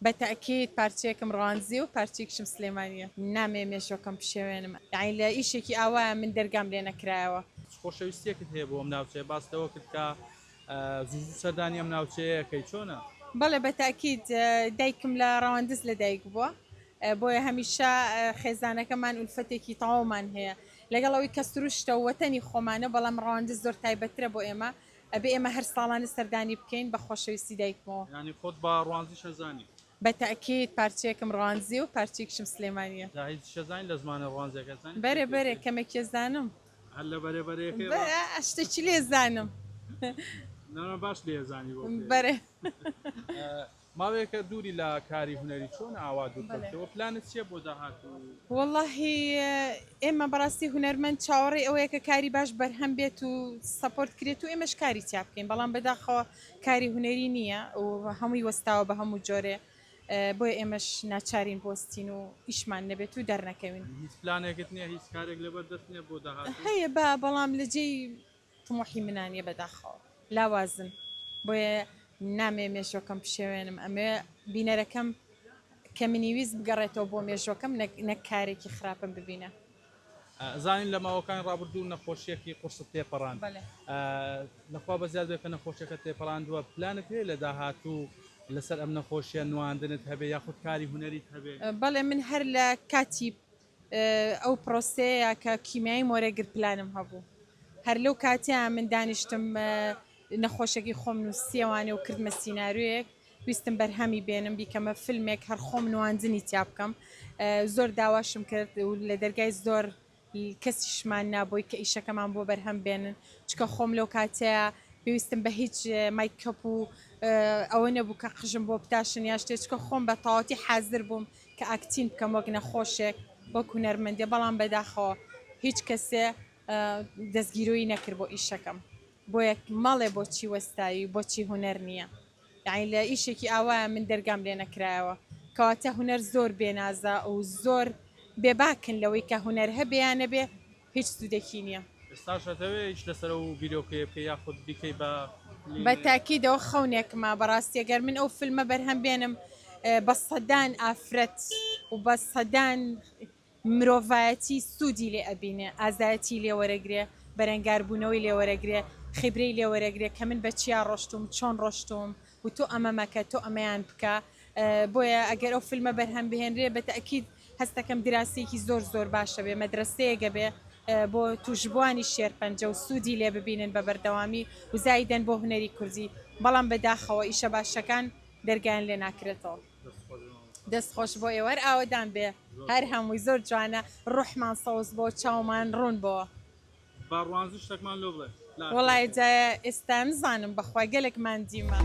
بە تەئکید پارچەیەکم ڕواندزیە و پارچەیەکیشم سلێمانیە. نامەوێ مێژوەکەم بشێوێنم. یەعنی لە ئیشێکی ئاوایە من دەرگام لێ نەکرایەوە. چ خۆشەویستیەکت هەیە بۆ ئەم ناوچەیە؟ باست لەوە کرد کە زوو زوو سەردانی ئەم ناوچەیە ئەکەی چۆنە؟ بەڵێ بە تەئکید دایکم لە ڕەواندز لە دایک بووە بۆیە هەمیشە خێزانەکەمان ئولفەتێکی تەواومان هەیە لەگەڵ ئەوەی کە سروشتە و وەتەنی خۆمانە بەڵام ڕەواندز زۆر تایبەتترە بۆ ئێمە ئەبێ ئێمە هەر ساڵانە سەردانی بکەین بە خۆشەویستی دایکمەوە. یانی خۆت بە ڕواندزیش ئەزانی؟ بە تەئکید پارچەیەکم ڕواندزیە و پارچەیەکیشم سلێمانیە. جا هیچ ئەزانی لە زمانە ڕواندزیەکە ئەزانی؟ بەرێ بەرێ کەمێک ئەزانم. هەر لە بەرێ بەرێیەکەی ڕا. بەرێ شتێکی لێ زانم. نا نا باش لێ ئەزانی بۆ پێ. بەرێ. ماوەیەکە دووری لە کاری هونەری چۆنە ئاوا دوور کەوتیەوە پلانت چیە بۆ داهاتوو؟ وەڵاهی ئێمە بەڕاستی هونەرمەند چاوەڕێی ئەوەیە کە کاری باش بەرهەم بێت و support کرێت و ئێمەش کاری تیا بکەین بەڵام بەداخەوە کاری هونەری نییە و هەمووی وەستاوە بە هەموو جۆرێ بۆیە ئێمەش ناچارین بوەستین و ئیشمان نەبێت و دەرنەکەوین. هیچ پلانێکت نییە هیچ کارێک لەبەر دەست نییە بۆ داهاتوو؟ هەیە با بەڵام لە جێی تموحی منا نیە بەداخەوە لاوازن بۆیە نامەوێ مێژوەکەم بشێوێنم ئەمەوێ بینەرەکەم کە منی ویست بگەڕێتەوە بۆ مێژوەکەم نەک کارێکی خراپم ببینە. ئەزانین لە ماوەکانی ڕابردوو نەخۆشیەکی قورست تێپەڕاند لەخوا بەزیاد بێ کە نەخۆشیەکەت تێپەڕاندووە پلانت هەیە لە داهاتوو لەسەر ئەم نەخۆشیە نواندنت هەبێ یاخود کاری هونەریت هەبێ؟ بەڵێ من هەر لە کاتی ئەو پرۆسەیە کە کیمیایی مۆرەگر پلانم هەبوو هەر لەو کاتەیە من دانیشتم نەخۆشەکەی خۆم نووسیەوانێ و کردمە سیناریۆیەک ویستم بەرهەمی بێنم بیکەمە فیلمێک هەر خۆم نواندنی تیا بکەم زۆر داواشم کرد و لە دەرگای زۆر کەسیشمان نابووی کە ئیشەکەمان بۆ بەرهەم بێنن چکە خۆم لەو کاتەیە پێویستم بە هیچ مایکەپ و ئەوە نەبوو کە قژم بۆ بتاشن یا شتێ چکە خۆم بە تەواوەتی حازر بووم کە acting بکەم وەک نەخۆشێک وەک هونەرمەندێ بەڵام بەداخەوە هیچ کەسێ دەستگیرۆیی نەکرد بۆ ئیشەکەم بۆیە مەڵێ بۆچی وەستاوی و بۆچی هونەر نییە یانی لە ئیشێکی ئاوایە من دەرگام لێ نەکرایەوە کەواتە هونەر زۆر بێنازە و زۆر بێباکن لەوەی کە هونەر هەبێ یا نەبێ هیچ سوودێکی نییە. ئێستاش ئەتەوێ ئیش لەسەر ئەو بیرۆکەیە بکەی یاخود بیکەی بە فلیمێک؟ بە تاکیدەوە خەونێکمە بەڕاستی گەر من ئەو فیلمە بەرهەم بێنم بە سەدان ئافرەت و بە سەدان مرۆڤایەتی سوودی لێ ئەبینێ، ئازایەتی لێ وەرەگرێ، بەرەنگاربوونەوەی لێ وەرەگرێ، خیبرەی لێ وەرەگرێ کە من بە چیا ڕۆشتووم، چۆن ڕۆشتووم و تۆ ئەمە مەکە، تۆ ئەمەیان بکە. بۆیە ئەگەر ئەو فیلمە بەرهەم بهێنرێ بە تەئکید هەستەکەم دراسەیەکی زۆر زۆر باش ئەبێ، مەدرەسەیەک ئەبێ بۆ تووشبووانی شێرپەنجە و سوودی لێ ببینن بە بەردەوامی و زایدەن بۆ هونەری کوردی، بەڵام بە داخەوە ئیشە باشەکان دەرگایان لێ ناکرێتەوە. دەست خۆش بۆ ئێوە هەر ئاوەدان بێ هەر هەمووی زۆر جوانە ڕوحمان سەوز بۆ چاومان ڕوون بۆ. با ڕوانزی شتەکمان لۆ بڵێ. وەڵای جا ئێستا نزانم بەخوا گەلەک ماندیمە.